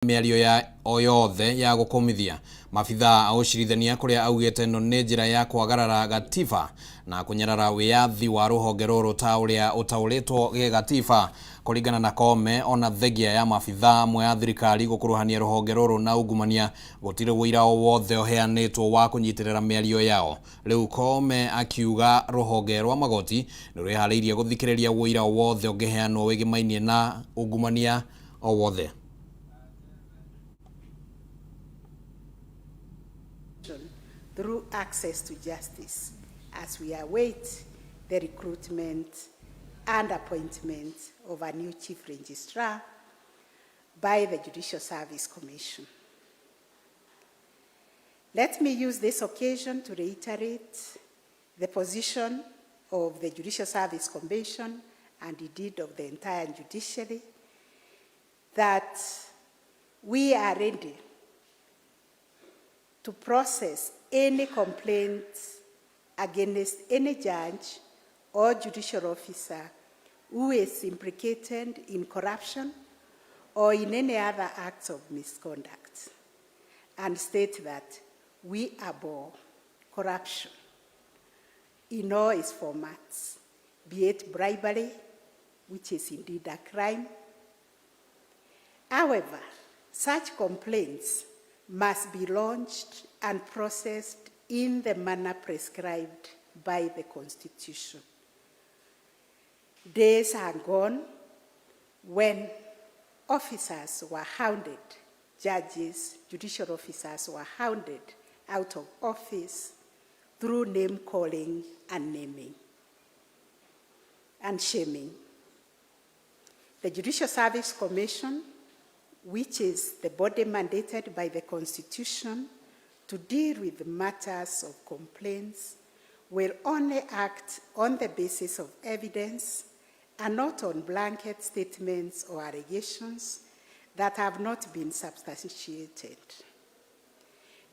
Mĩario ya o yothe ya gũkũmithia maabithaa a ũcirithania kũrĩa augĩte ĩno nĩ njĩra ya kwagarara gatiba na kũnyarara wĩyathi wa rũhonge rũrũ ta ũrĩa ũtaũrĩtwo gĩgatiba. Kũringana na Koome, ona thengia ya maabithaa amwe a thirikari gũkuruhania rũhonge rũrũ na ungumania, gũtirĩ ũira o wothe ũheanĩtwo wa kũnyitĩrĩra mĩario yao. Rĩu Koome akiuga rũhonge rwa magoti nĩ rwĩharĩirie gũthikĩrĩria ũira o wothe ũngĩheanwo wĩgĩmainie na ungumania o wothe. Through access to justice as we await the recruitment and appointment of a new chief registrar by the Judicial Service Commission. Let me use this occasion to reiterate the position of the Judicial Service Commission and indeed of the entire judiciary that we are ready to process any complaint against any judge or judicial officer who is implicated in corruption or in any other acts of misconduct, and state that we abhor corruption in all its formats, be it bribery, which is indeed a crime. However, such complaints must be launched and processed in the manner prescribed by the Constitution. Days are gone when officers were hounded, judges, judicial officers were hounded out of office through name calling and naming and shaming. The Judicial Service Commission, which is the body mandated by the Constitution to deal with matters of complaints, will only act on the basis of evidence and not on blanket statements or allegations that have not been substantiated.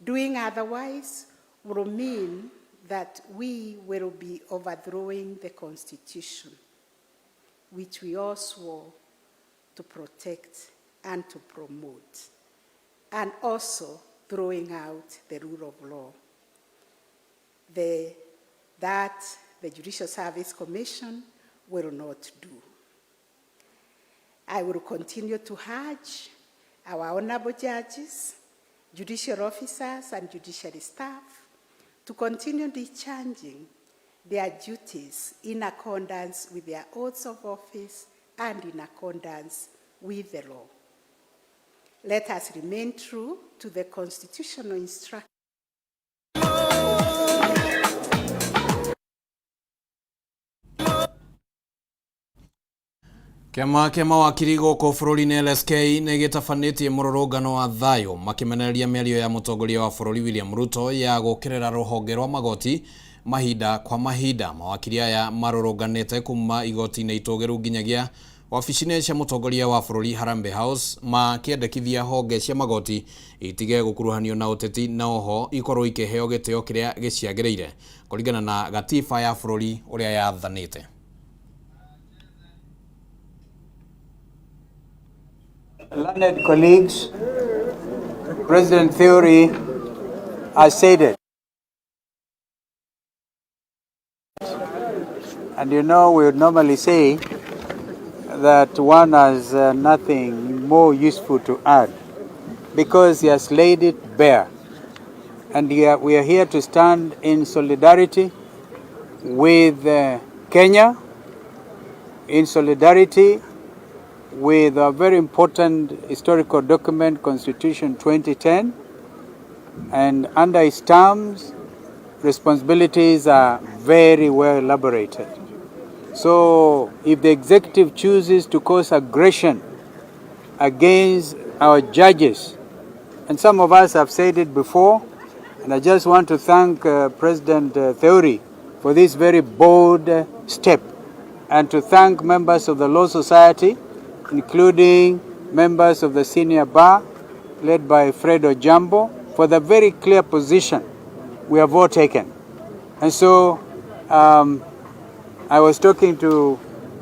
Doing otherwise will mean that we will be overthrowing the Constitution, which we all swore to protect and to promote, and also throwing out the rule of law. That the Judicial Service Commission will not do. I will continue to urge our honorable judges, judicial officers, and judiciary staff to continue discharging their duties in accordance with their oaths of office and in accordance with the law. Let us remain true to the constitutional instruction. Kĩama kĩa mawakiri gũkũ bũrũri-inĩ LSK nĩ gĩtabanĩtie mũrũrũngano wa thayũ makĩmenereria mĩario ya mũtongoria wa bũrũri William Ruto ya gũũkĩrĩra rũhonge rwa magoti mahinda kwa mahinda. Mawakiri aya marũrũnganĩte kuma igoti-inĩ itũgĩru nginyagia wabici-inĩ cia mũtongoria wa bũrũri Harambee House makĩendekithia honge cia magoti itige gũkuruhanio na ũteti na oho ikorwo ikĩheo gĩtĩo kĩrĩa gĩciagĩrĩire kũringana na gatiba ya bũrũri ũrĩa yathanĩte. Learned colleagues, President Theuri has said it. And you know, we would normally say that one has nothing more useful to add because he has laid it bare. And we are here to stand in solidarity with Kenya, in solidarity with a very important historical document, Constitution 2010, and under its terms, responsibilities are very well elaborated. So if the executive chooses to cause aggression against our judges, and some of us have said it before, and I just want to thank President Theuri for this very bold step, and to thank members of the Law Society, including members of the senior bar, led by Fred Ojambo, for the very clear position we have all taken. And so I was talking to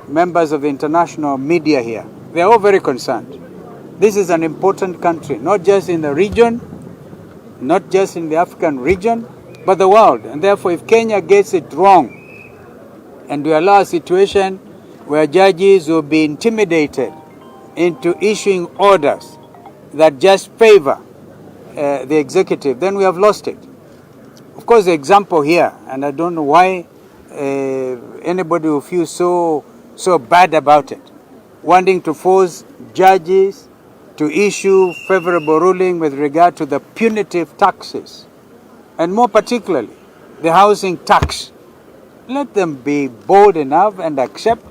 members of the international media here. They are all very concerned. This is an important country, not just in the region, not just in the African region, but the world. And therefore, if Kenya gets it wrong, and we allow a situation where judges will be intimidated into issuing orders that just favor the executive, then we have lost it. Of course, the example here, and I don't know why anybody will feel so bad about it, wanting to force judges to issue favorable ruling with regard to the punitive taxes, and more particularly, the housing tax. Let them be bold enough and accept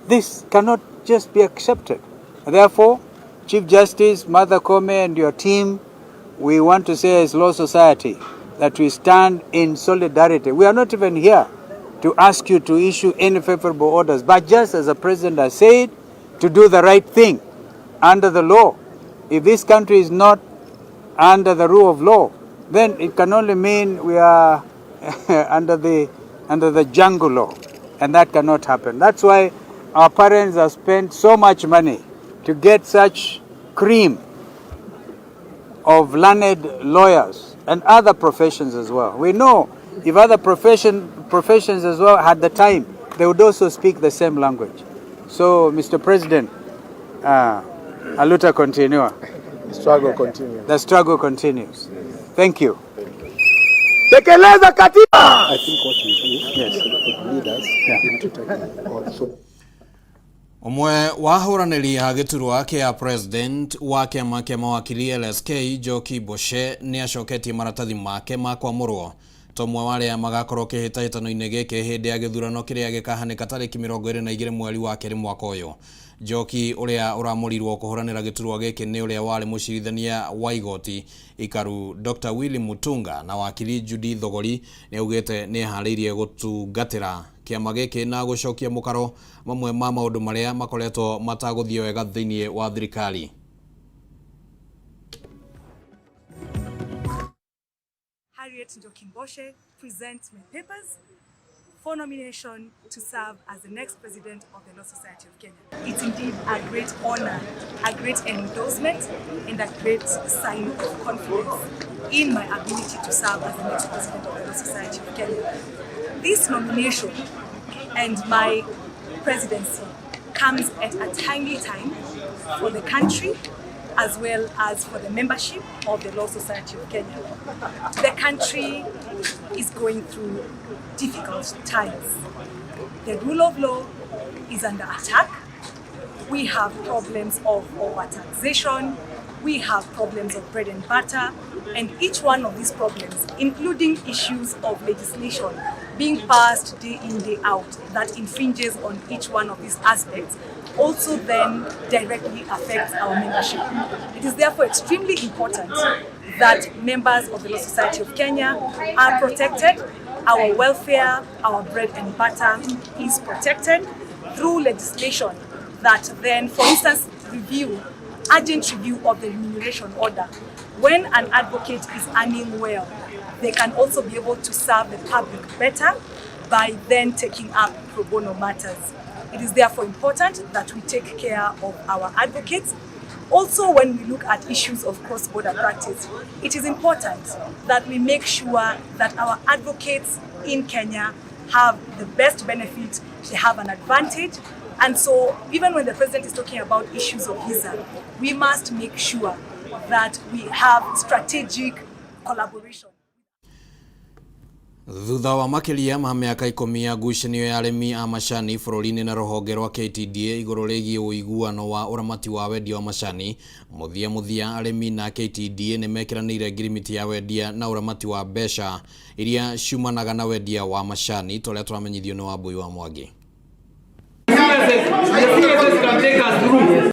this cannot just be accepted. Therefore, Chief Justice Martha Koome and your team, we want to say as Law Society that we stand in solidarity. We are not even here to ask you to issue any favorable orders, but just as the President has said, to do the right thing under the law. If this country is not under the rule of law, then it can only mean we are under the jungle law, and that cannot happen. That's why our parents have spent so much money to get such cream of learned lawyers and other professions as well. We know if other professions as well had the time, they would also speak the same language. So, Mr. President, aluta continua. The struggle continues. The struggle continues. Thank you. Tekeleza katiba. I think what we do, yes, the leaders need to take also. Ũmwe wa ahũranĩri a gĩturwa kĩa president wa kĩama kĩa mawakili LSK Njoki Mboce nĩ acoketie maratathi make ma kwamũrwo ta ũmwe wa arĩa magakorwo kĩhĩtahĩtano-inĩ gĩkĩ hĩndĩ ya gĩthurano kĩrĩa gĩkahanĩka tarĩki 22 mweri wa kerĩ mwaka ũyũ. Njoki ũrĩa ũramũrirwo kũhũranĩra gĩturwa gĩkĩ nĩ ũrĩa warĩ mũcirithania wa igoti ikaru Dr. Willy Mutunga na wakiri Judy Thogori nĩ augĩte nĩ eharĩirie gũtungatĩra kĩama gĩkĩ na gũcokia mũkaro mamwe ma maũndũ marĩa makoretwo matagũthiĩ wega thĩinĩ wa thirikari. Harriet Njoki Mboce presents my papers for nomination to serve as the next president of the Law Society of Kenya. It's indeed a great honor, a great endorsement, and a great sign of confidence in my ability to serve as the next president of the Law Society of Kenya. This nomination and my presidency comes at a timely time for the country as well as for the membership of the Law Society of Kenya. The country is going through difficult times. The rule of law is under attack. We have problems of overtaxation. We have problems of bread and butter. And each one of these problems, including issues of legislation being passed day in, day out, that infringes on each one of these aspects, also then directly affects our membership. It is therefore extremely important that members of the Law Society of Kenya are protected. Our welfare, our bread and butter is protected through legislation that then, for instance, urgent review of the remuneration order. When an advocate is earning well, they can also be able to serve the public better by then taking up pro bono matters. It is therefore important that we take care of our advocates. Also, when we look at issues of cross-border practice, it is important that we make sure that our advocates in Kenya have the best benefit, they have an advantage. And so even when the president is talking about issues of visa, we must make sure that we have strategic collaboration. Thutha wa makĩria ma mĩaka 10 ya ngucanio ya arĩmi a macani bũrũri-inĩ na rũhonge rwa KTDA igũrũ rĩgiĩ ũiguano wa ũramati wa wendia wa macani, mũthia mũthia arĩmi na KTDA nĩ mekĩranĩire ngirimiti ya wendia na ũramati wa mbeca iria ciumanaga na wendia wa macani ta ũrĩa tũramenyithio nĩ Wambui wa Mwangi.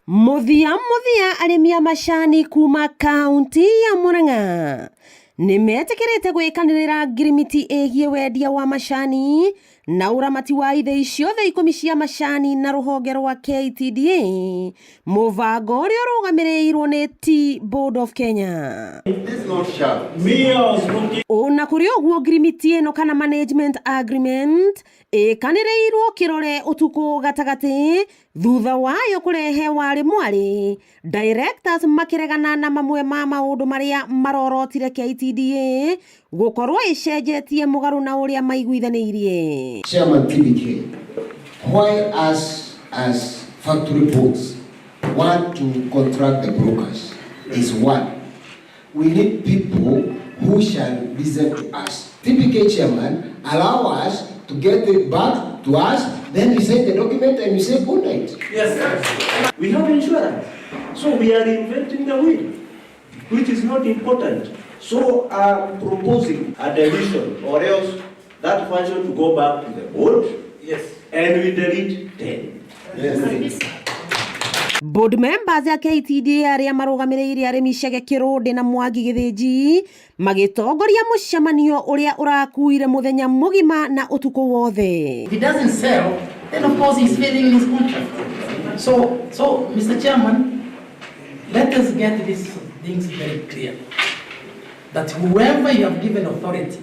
Mũthia mũthia arĩmi a macani kuma kaunti ya Murang'a nĩ metĩkĩrĩte gwĩkanĩrĩra ngirimiti ĩgiĩ wendia wa macani na ũramati wa ithĩi ciothe 10 cia macani na rũhonge rwa KTDA, mũbango ũrĩa ũrũgamĩrĩirwo nĩ Tea Board of Kenya. Ona kũrĩ ũguo, ngirimiti ĩno kana management agreement Ĩkanĩrĩirwo kĩrore ũtukũ gatagatĩ thutha wayo kũrehe warĩ mwarĩ directors makĩregana na mamwe ma maũndũ marĩa marorotire KTDA gũkorwo ĩcenjetie mũgarũ na ũrĩa maiguithanĩirie. Chairman TBK, why us as factory boards want to contract the brokers is one, we need people who shall listen to us. TBK chairman, allow us to get it back to us, then we sign the document and we say good night. Yes, sir. We have insurance. So we are inventing the wheel, which is not important. So I'm proposing a deletion or else that function to go back to the board. Yes. And we delete 10. Yes. Board members ya KTDA arĩa marũgamĩrĩire arĩmi Chege Kĩrũndĩ na Mwangi Gĩthĩnji magĩtongoria mũcemanio ũrĩa ũrakuire mũthenya mũgima na ũtukũ wothe. If he doesn't sell, then of course he's failing his contract. So Mr. Chairman, let us get these things very clear. That whoever you have given authority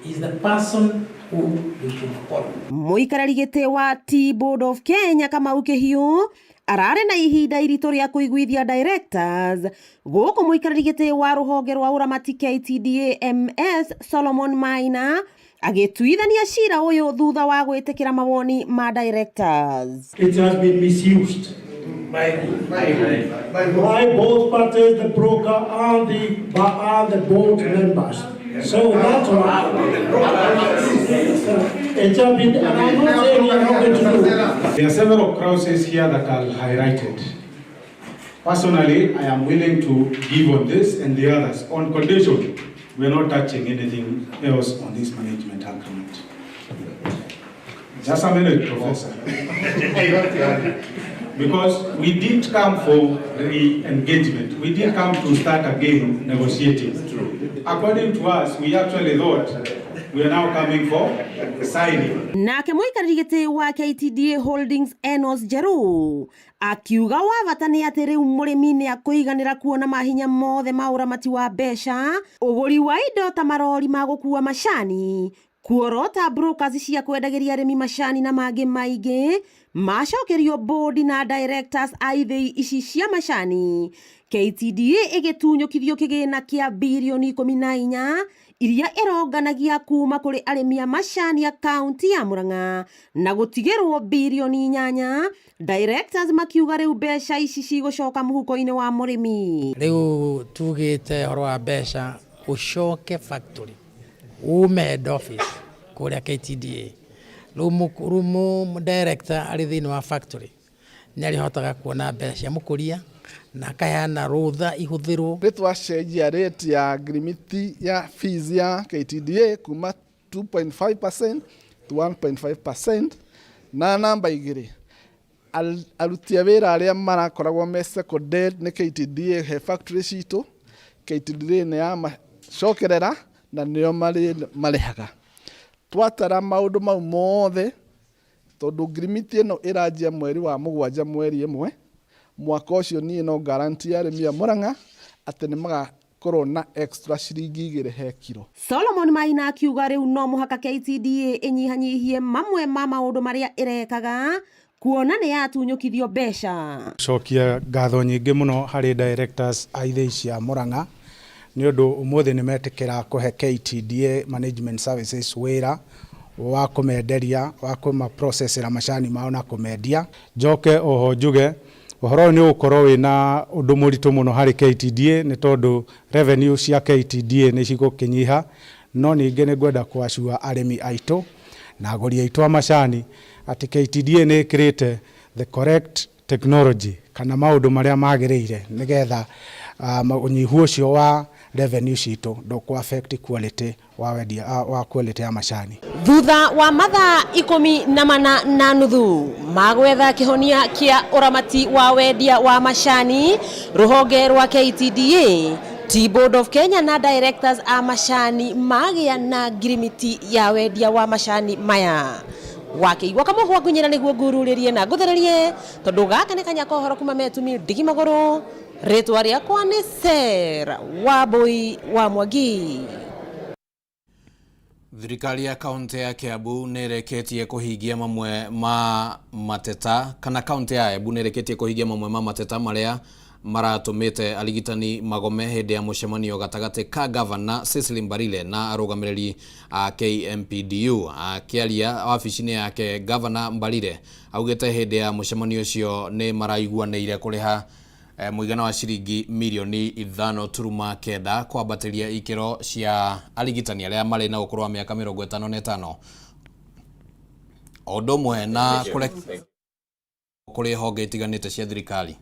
is the person who we should follow. Mũikarĩri gĩtĩ wa Tea Board of Kenya Kamau Kĩhiũ ararĩ na ihinda iritũ rĩa kũiguithia directors gũkũ mũikarĩri gĩtĩ wa rũhonge rwa ũramati KTDA MS Solomon Maina agĩtuithania cira ũyũ thutha wa gwĩtĩkĩra mawoni ma directors. It has been misused by both parties, the broker and the board members. So that's why it has been, and I'm not saying we are not going to do. There are several clauses here that are highlighted. Personally, I am willing to give on this and the others on condition we are not touching anything else on this management agreement. Just a minute, Professor. Because we didn't come for re-engagement. We didn't come to start again negotiating. True. According to us, we actually thought we are now coming for signing. Nake mũikarĩri gĩtĩ wa KTDA Holdings Enos Njeru akiuga wa bata nĩ atĩ rĩu mũrĩmi nĩ akũiganĩra kuona mahinya mothe ma ũramati wa mbeca, ũgũri wa indo ta marori ma gũkua macani, kuorota brokers cia kwendagĩria arĩmi macani na mangĩ maingĩ macokerio bodi na directors a ithĩi ici cia macani. KTDA ĩgĩtunyũkithio kĩgĩna kĩa birioni 14 iria ĩronganagia kuma kũrĩ arĩmi a macani a kaunti ya Murang'a na gũtigĩrwo birioni 8. Directors makiuga rĩu mbeca ici cigũcoka mũhuko-inĩ wa mũrĩmi. Rĩu tugĩte ũhoro wa mbeca ũcoke factory ume head office kũrĩa KTDA rĩu mũ director arĩ thĩinĩ wa factory nĩ arĩhotaga kuona mbeca cia mũkũria na akaheana rũtha ihũthĩrwo. Nĩ twacenjia rate ya ngirimiti ya fees ya KTDA kuma 2.5% to 1.5% na namba 2 aruti a wĩra arĩa marakoragwo me seconded nĩ KTDA he factory citũ. KTDA nĩ yamacokerera na nĩo marĩhaga. Twatara maũndũ mau mothe tondũ ngirimiti ĩno ĩranjia mweri wa 7 mweri 1 mwaka ũcio, niĩ no guarantee arĩmi a Murang'a atĩ nĩ magakorwo na extra ciringi 2 he kiro. Solomon Maina akiuga rĩu no mũhaka KTDA ĩnyihanyihie mamwe ma maũndũ marĩa ĩrekaga kuona nĩ yatunyũkithio mbeca. Cokia ngatho nyingĩ mũno harĩ directors a ithĩi cia Murang'a nĩ ũndũ ũmũthĩ nĩ metĩkĩra kũhe KTDA Management Services wĩra wa kũmenderia wa kũmaprocessera macani mao na kũmendia. Njoke oho njuge ũhoro ũyũ nĩ ũgũkorwo wĩna ũndũ mũritũ mũno harĩ KTDA nĩ tondũ revenue cia KTDA nĩ cigũkĩnyiha, no ningĩ nĩ ngwenda kũacua arĩmi aitũ na agũri aitũ a macani atĩ KTDA nĩ ĩkĩrĩte the correct technology kana maũndũ marĩa magĩrĩire nĩgetha ũnyihu ũcio wa revenue citũ ndũkũ affect quality wa wendia wa quality ya macani. Thutha wa mathaa 14.5 ma gwetha kĩhonia kĩa ũramati wa wendia wa macani, rũhonge rwa KTDA, Tea Board of Kenya na directors a macani magĩa na ngirimiti ya wendia wa macani maya. Wakĩigua kamũhwa ngunyĩra nĩguo ngururĩrie na ngũthererie tondũ gaka nĩ kanya kohoro kuma metumi ndigi magũrũ. Rĩtwa rĩakwa nĩ Sarah Wambui wa Mwangi. Thirikari ya kaunti ya Kiambu nĩĩrĩkĩtie kũhingia mamwe ma mateta kana kaunti ya Embu nĩĩrĩkĩtie kũhingia mamwe ma mateta marĩa maratũmĩte arigitani magome hĩndĩ ya mũcemanio gatagatĩ ka gavana Cecily Mbarire na arũgamĩrĩri a KMPDU. Akĩaria wabici-inĩ yake, gavana Mbarire augĩte hĩndĩ ya mũcemanio ũcio nĩ maraiguanĩire kũrĩha mũigana wa ciringi mirioni 5.9 kwambatĩria ikĩro cia arigitani arĩa marĩ na ũkũrũ wa mĩaka 55 o ũndũ ũmwe na kũrĩ honge itiganĩte cia thirikari.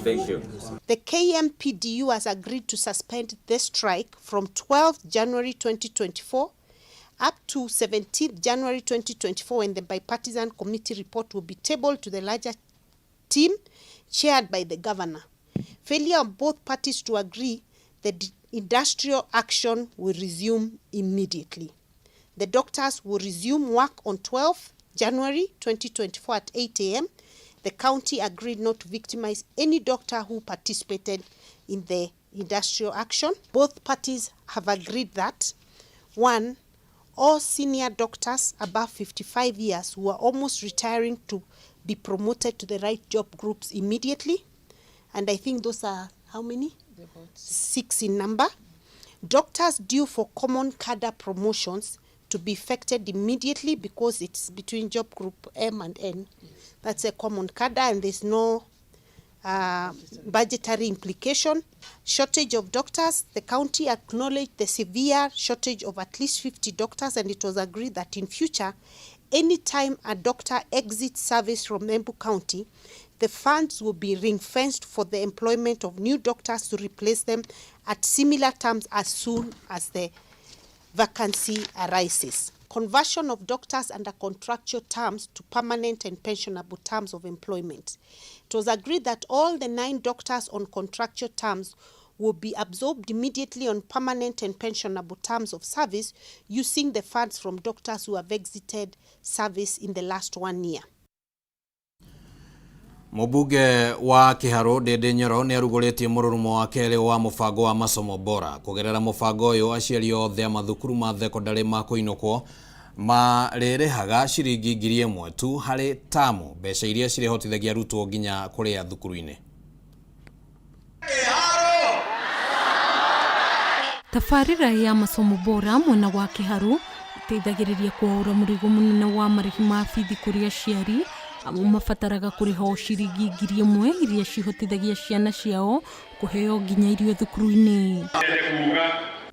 Thank you. The KMPDU has agreed to suspend the strike from 12th January 2024 up to 17th January 2024, when the bipartisan committee report will be tabled to the larger team chaired by the governor. Failure of both parties to agree, the industrial action will resume immediately. The doctors will resume work on 12th January 2024 at 8 a.m. The county agreed not to victimize any doctor who participated in the industrial action. Both parties have agreed that, 1, all senior doctors above 55 years who are almost retiring to be promoted to the right job groups immediately. And I think those are how many? 6 in number. Doctors due for common cadre promotions to be effected immediately because it's between job group M and N. That's a common cadre and there's no budgetary implication. Shortage of doctors. The county acknowledged the severe shortage of at least 50 doctors, and it was agreed that in future, any time a doctor exits service from Embu County, the funds will be ring-fenced for the employment of new doctors to replace them at similar terms as soon as the vacancy arises. Conversion of doctors under contractual terms to permanent and pensionable terms of employment. It was agreed that all the 9 doctors on contractual terms will be absorbed immediately on permanent and pensionable terms of service using the funds from doctors who have exited service in the last 1 year. Mũmbunge wa Kiharu Ndindi Nyoro nĩ arugũrĩtie mũrũrũmo wa kerĩ wa mũbango wa masomo bora. Kũgerera mũbango ũyũ aciari othe a mathukuru ma thekondarĩ ma kũinũkwo marĩrĩhaga ciringi 1,000 tu harĩ tamu, mbeca iria cirĩhotithagia arutwo nginya kũrĩa thukuru-inĩ. Tabarĩra ya masomo bora mwena wa Kiharu ĩteithagĩrĩria kwaũra mũrigo mũnene wa marĩhi ma bithi kũrĩ aciari amwe mabataraga kũrĩha o ciringi 1,000 iria cihotithagia ciana ciao kũheo nginya irio thukuru-inĩ.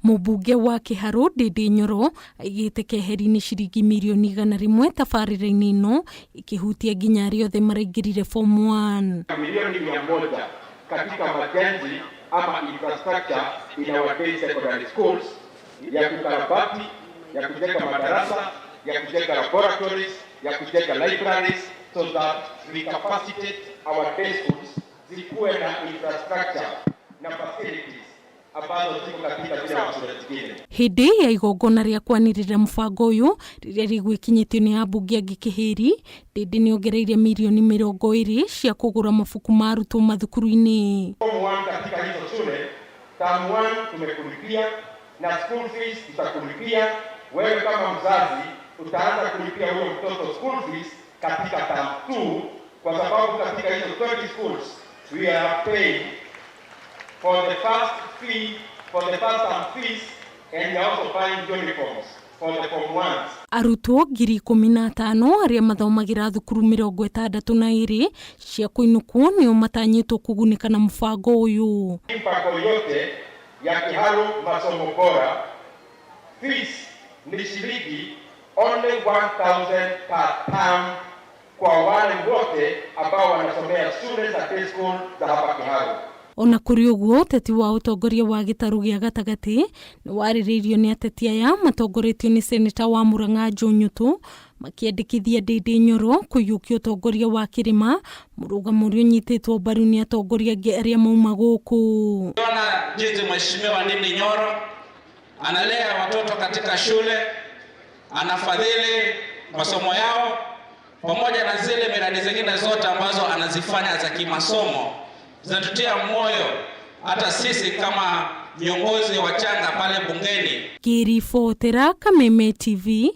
Mũmbunge wa Kiharu Ndindi Nyoro aigĩte keheri-inĩ ciringi mirioni 100 tabarĩra-inĩ ĩno ĩkĩhutia nginya arĩa othe maraingĩrire form 1. Milioni 100 katika majenzi ama infrastructure in our day secondary schools ya kukarabati, ya kujenga madarasa, ya kujenga laboratories, ya kujenga libraries, so that we capacitate our day schools zikuwe na infrastructure na facilities ambazo ziko katika zile mashule zingine. Hĩndĩ ya igongona rĩa kwanĩrĩra mũbango ũyũ rĩrĩa rĩgwĩkinyĩtio nĩ ambunge angĩ Kĩhĩri, Ndindi nĩongereire mirioni 20 cia kũgũra mabuku ma arutwo mathukuru-inĩ. Form 1 katika hizo shule, term 1 tumekulipia na school fees tutakulipia. Wewe kama mzazi utaanza kulipia huyo mtoto school fees katika term 2, kwa sababu katika hizo 20 schools we are paying for the first fee, for the first term fees, and we are also buying uniforms for the form ones. Arutwo 15,000 arĩa mathomagĩra thukuru 62 cia kũinũkwo nĩo matanyĩtwo kũgunĩka na mũbango ũyũ. Mpango yote ya Kiharu masomo bora fees ni shilingi only 1,000 per term kwa wale wote ambao wanasomea shule za day school za hapa Kiharu. Ona kũrĩ ũguo, ũteti wa ũtongoria wa gĩtarũ gĩa gatagatĩ nĩ warĩrĩirio nĩ ateti aya matongoretio nĩ seneta wa Murang'a Joe Nyutu makĩendekithia Ndindi Nyoro kũiyũkia ũtongoria wa kĩrĩma, mũrũgamo ũrĩa ũnyitĩtwo mbaru nĩ atongoria angĩ arĩa mauma gũkũ. Tunaona jinsi Mheshimiwa Ndindi Nyoro analea watoto katika shule, anafadhili masomo yao pamoja na zile miradi zingine zote ambazo anazifanya za kimasomo. Zinatutia moyo hata sisi kama viongozi wachanga pale bungeni. Ngĩribotera Kameme TV,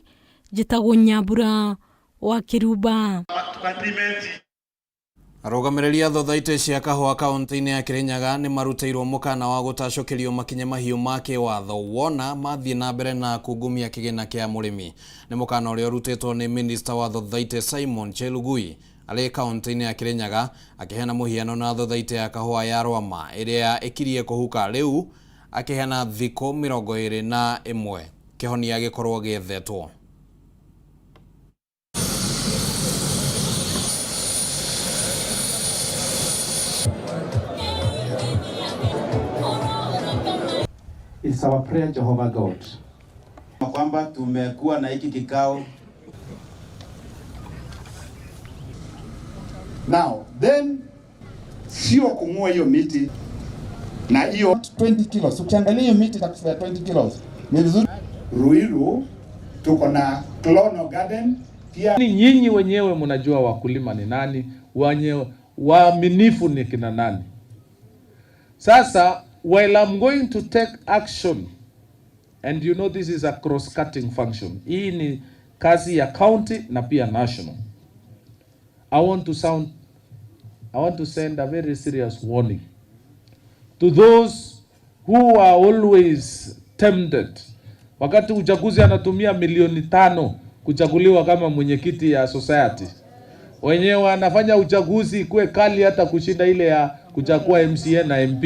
njĩtagwo Nyambura wa Kĩrumba. Arũgamĩrĩri a thothaitĩ cia kahũa kaunti-inĩ ya Kirinyaga nĩ marutĩirwo mũkana wa gũtacũkĩrio makinya mahiũ ma kĩwatho wona mathiĩ na mbere na kungumia kĩgĩna kĩa mũrĩmi. Nĩ mũkana ũrĩa ũrutĩtwo nĩ minista wa thothaitĩ Simon Chelugui arĩ kaunti-inĩ ya Kirinyaga akĩheana mũhiano na thothaitĩ ya kahũa ya Rwama ĩrĩa ĩkirie kũhuka rĩu akĩheana thikũ 21 kĩhonia gĩkorwo gĩethetwo. It's our prayer, Jehovah God. Kwamba tumekuwa na hiki kikao. Now, then sio kung'oa hiyo miti na hiyo 20 kilos. Ukiangalia hiyo miti itakufia 20 kilos. Ni vizuri. Ruiru tuko na Clono Garden pia. Ni nyinyi wenyewe mnajua wakulima ni nani, wenye waaminifu ni kina nani. Sasa while I'm going to take action, and you know this is a cross-cutting function. Hii ni kazi ya county na pia national. I want to send a very serious warning to those who are always tempted. Wakati uchaguzi anatumia milioni 5 kuchaguliwa kama mwenyekiti ya society. Wenyewe wanafanya uchaguzi ikuwe kali hata kushinda ile ya kuchagua MCA na MP.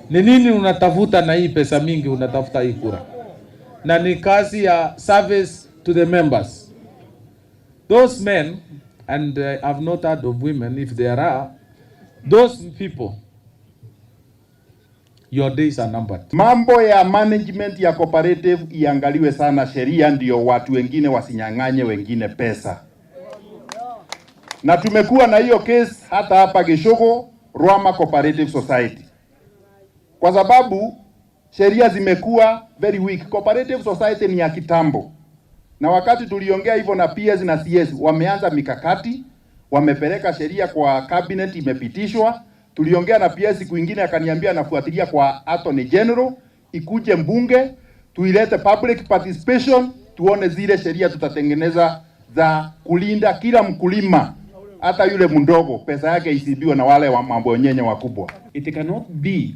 Ni nini unatafuta na hii pesa mingi unatafuta hii kura? Na ni kazi ya service to the members. Those men, and I've not heard of women, if there are, those people, your days are numbered. Mambo ya management ya cooperative iangaliwe sana, sheria ndio watu wengine wasinyang'anye wengine pesa. Na tumekuwa na hiyo case hata hapa Gishugu, Rwama Cooperative Society. Kwa sababu sheria zimekuwa very weak. Cooperative Society ni ya kitambo. Na wakati tuliongea hivyo na PS na CS wameanza mikakati, wamepeleka sheria kwa cabinet, imepitishwa. Tuliongea na PS siku nyingine akaniambia anafuatilia kwa Attorney General, ikuje mbunge, tuilete public participation, tuone zile sheria tutatengeneza za kulinda kila mkulima, hata yule mdogo, pesa yake isibiwe na wale wa mambo yenyewe wakubwa. It cannot be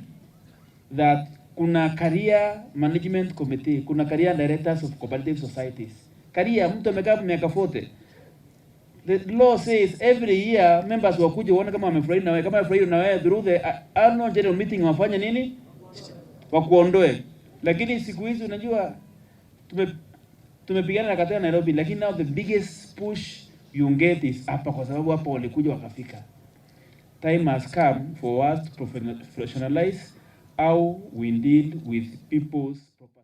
that kuna career management committee, kuna career directors of cooperative societies. Career, mtu amekaa miaka 40. The law says every year members wakuje waone kama wamefurahi na wewe, kama wamefurahi na wewe through the annual general meeting wafanye nini? Wakuondoe. Lakini siku hizi unajua tumepigana na katiba Nairobi, lakini now the biggest push you get is hapa, kwa sababu hapa walikuja wakafika. Time has come for us to professionalize how we deal with people's property.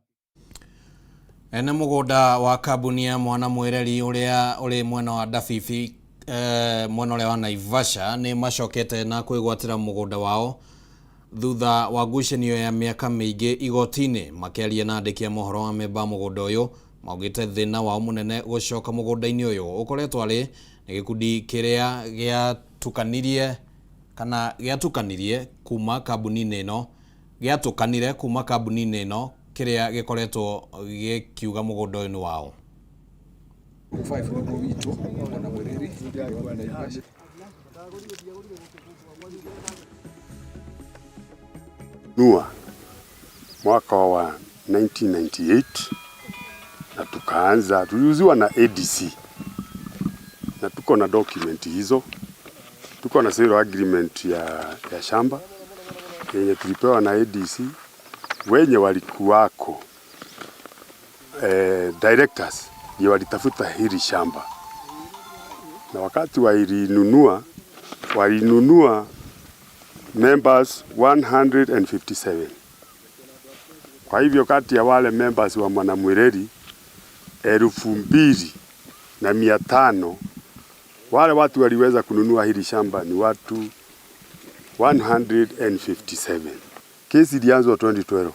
Ene mugunda wa kambuni ya Mwana Mwireri uria uri mwena wa Ndabibi, mwena uria wa Naivasha ni macokete na kwigwatira mugunda wao thutha wa ngucanio ya miaka miingi igoti-ini. Makiaria na andiki a mohoro wa memba mugunda uyu maugite thina wao munene gucoka mugunda-ini uyu ukoretwo ari ni gikundi kiria giatukanirie kana giatukanirie kuma kambuni-ini ino giatukanire kuma kambuni-ini ino kiria gikoretwo gikiuga mugunda uyu ni wao. Nua mwaka wa 1998 na tukaanza, tuliuziwa na ADC na tuko na document hizo, tuko na sale agreement ya shamba yenye tulipewa na ADC. Wenye walikuwako directors ndio walitafuta hili shamba, na wakati walinunua members 157. Kwa hivyo kati ya wale members wa Mwanamwireri 2500 wale watu waliweza kununua hili shamba ni watu 157. Kesi ilianzwa 2012.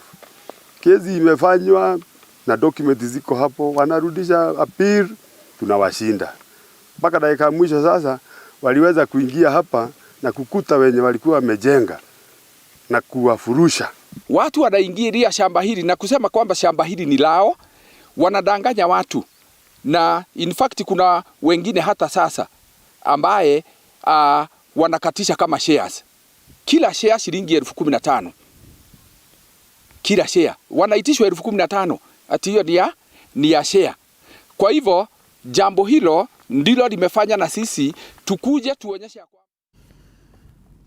Kesi imefanywa na document ziko hapo, wanarudisha appeal, tunawashinda. Mpaka dakika ya mwisho sasa waliweza kuingia hapa na kukuta wenye walikuwa wamejenga na kuwafurusha. Watu wanaingilia shamba hili na kusema kwamba shamba hili ni lao, wanadanganya watu, na in fact kuna wengine hata sasa ambaye wanakatisha kama shares, kila share shilingi 15,000 kila share wanaitishwa 15,000 ati hiyo ni ya share. Kwa hivyo jambo hilo ndilo limefanya na sisi tukuje tuonyeshe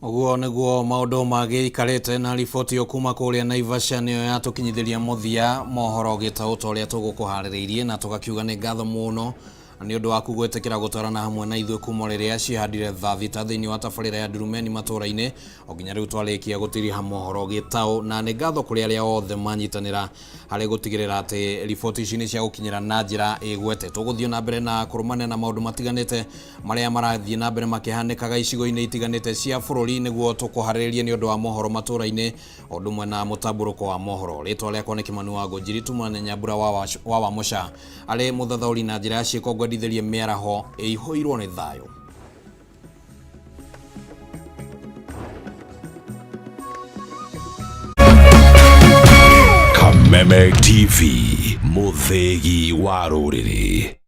Ũguo nĩguo maũndũ magĩikarĩte na riboti ĩyo kuma kũrĩa Naivasha nĩyo yatũkinyithĩria mũthia mohoro gĩtaũ ta ũrĩa tũgũkũharĩrĩirie na tũgakiuga nĩ ngatho mũno nĩ ũndũ waku gwĩtĩkĩra gũtwarana hamwe na ithuĩ kuma rĩrĩa cihandire thaa thita thĩinĩ wa tabarĩra ya Ndurumeni matũra-inĩ o nginya rĩu twarĩkia gũtiriha mohoro gĩtaũ na nĩ ngatho kũrĩ arĩa othe manyitanĩra harĩ gũtigĩrĩra atĩ riboti ici nĩ cia gũkinyĩra na njĩra ĩgwete. Tũgũthiĩ na mbere na kũrũmanĩra na maũndũ matiganĩte marĩa marathiĩ na mbere makĩhanĩkaga icigo-inĩ itiganĩte cia bũrũri nĩguo tũkũharĩrĩrie nĩ ũndũ wa mohoro matũra-inĩ o ũndũ ũmwe na mũtambũrũko wa mohoro. Rĩtwa rĩakwa nĩ Kĩmani wa Ngũnjiri tumana Nyambura wa Wamũca arĩ mũthathaũri na njĩra ya ciĩko ngwendithĩrie mĩaraho ĩihũirwo nĩ thayũ. Kameme TV, mũthĩgi wa rũrĩrĩ.